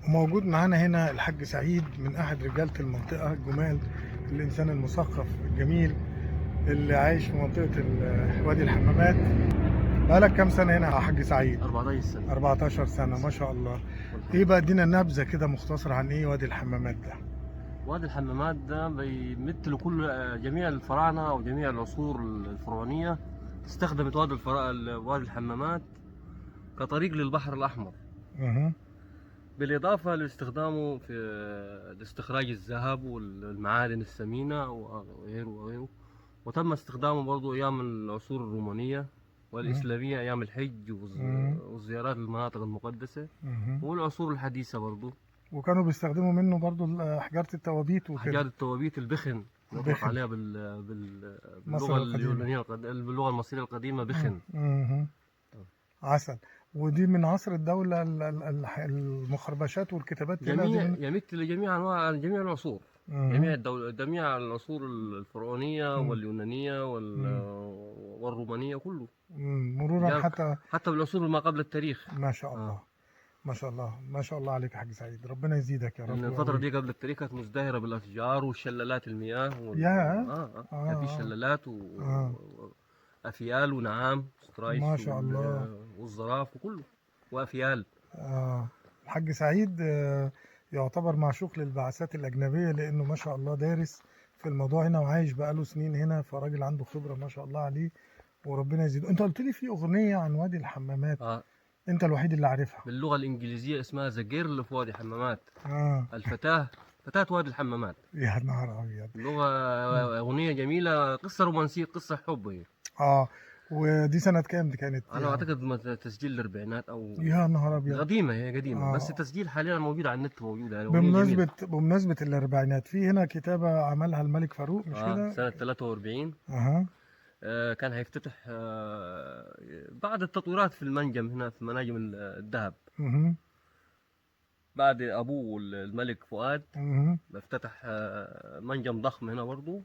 وموجود معانا هنا الحاج سعيد من احد رجالة المنطقة الجمال، الانسان المثقف الجميل اللي عايش في منطقة وادي الحمامات. بقالك كام سنة هنا يا حاج سعيد؟ 14 سنة. 14 سنة، ما شاء الله. ايه بقى، ادينا نبذة كده مختصرة عن ايه وادي الحمامات ده؟ وادي الحمامات ده بيمثل كل جميع الفراعنة أو جميع العصور الفرعونية استخدمت وادي الحمامات كطريق للبحر الأحمر. اها. بالإضافة لاستخدامه في لاستخراج الذهب والمعادن الثمينة وغيره وغيره، وتم استخدامه برضو أيام العصور الرومانية والإسلامية، أيام الحج والزيارات للمناطق المقدسة، والعصور الحديثة برضو. وكانوا بيستخدموا منه برضو حجارة التوابيت وكده. حجارة التوابيت البخن، نطلق عليها باللغة اليونانية، باللغة المصرية القديمة بخن. عسل. ودي من عصر الدولة المخربشات والكتابات جميع يمت لجميع أنواع جميع العصور. جميع الدول، جميع العصور الفرعونية واليونانية والرومانية كله. مرورا حتى بالعصور ما قبل التاريخ. ما شاء الله. ما شاء الله، ما شاء الله عليك يا حاج سعيد، ربنا يزيدك يا رب. الفترة دي قبل التاريخ كانت مزدهرة بالأشجار والشلالات المياه كان في شلالات وأفيال ونعام سترايس، ما شاء الله، والزراف وكله وأفيال. الحاج سعيد يعتبر معشوق للبعثات الأجنبية، لأنه ما شاء الله دارس في الموضوع هنا وعايش بقاله سنين هنا، فراجل عنده خبرة ما شاء الله عليه، وربنا يزيده. أنت قلت لي في أغنية عن وادي الحمامات. انت الوحيد اللي عارفها. باللغة الانجليزية اسمها the girl في وادي حمامات. الفتاة، فتاة وادي الحمامات. يا نهار ابيض. لغة اغنية جميلة، قصة رومانسية، قصة حب هي. ودي سنة كام دي كانت؟ انا اعتقد تسجيل الاربعينات او يا نهار ابيض، قديمة، هي قديمة. بس التسجيل حاليا موجود على النت، موجود يعني. بمناسبة الاربعينات، في هنا كتابه عملها الملك فاروق، مش كده؟ سنة 43. كان هيفتتح بعد التطويرات في المنجم هنا، في مناجم الذهب. بعد ابوه الملك فؤاد افتتح منجم ضخم هنا برضه.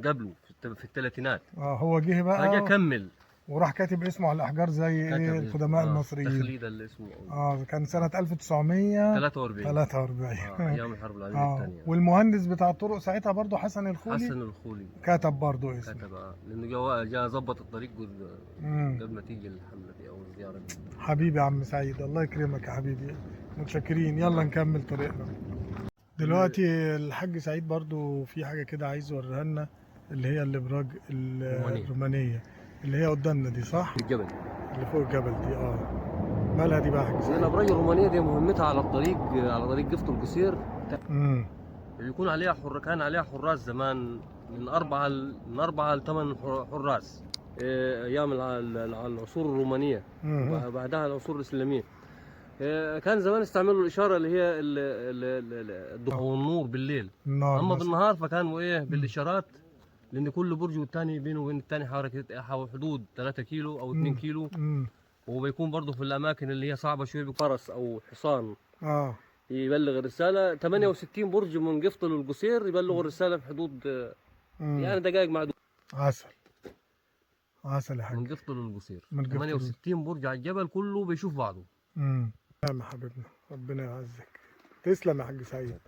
قبله في الثلاثينات. هو جه بقى، فجاء كمل وراح كاتب اسمه على الاحجار زي ايه القدماء المصريين. تخليدا لاسمه. كان سنة 1943. 43. ايام الحرب العالمية الثانية. والمهندس بتاع الطرق ساعتها برضه حسن الخولي. حسن الخولي كتب برضه اسمه. كتب لانه جاء ظبط الطريق قبل ما تيجي الحملة دي او الزيارة دي. حبيبي يا عم سعيد، الله يكرمك يا حبيبي، متشكرين. يلا نكمل طريقنا. دلوقتي الحاج سعيد برضه في حاجة كده عايز يوريها لنا، اللي هي الابراج الرومانية اللي هي قدامنا دي، صح؟ الجبل اللي فوق الجبل دي. مالها دي بقى يا حاج سعيد؟ الابراج الرومانية دي مهمتها على الطريق، على طريق قفط القصير. بيكون عليها كان عليها حراس زمان، من 4 ل 8 حراس، ايام العصور الرومانية وبعدها العصور الاسلامية. كان زمان استعملوا الاشارة اللي هي الضوء والنور بالليل. اما بالنهار فكانوا ايه بالاشارات، لان كل برج والثاني بينه وبين الثاني حركة حدود 3 كيلو او 2 كيلو. وبيكون برضه في الاماكن اللي هي صعبة شوية بفرس او حصان يبلغ الرسالة. 68 برج من قفط للقصير يبلغوا الرسالة في حدود يعني دقائق معدودة. عسل عسل يا حاج. من قفط للقصير 68 برج على الجبل كله بيشوف بعضه. تمام يا حبيبنا، ربنا يعزك. تسلم يا حاج سعيد.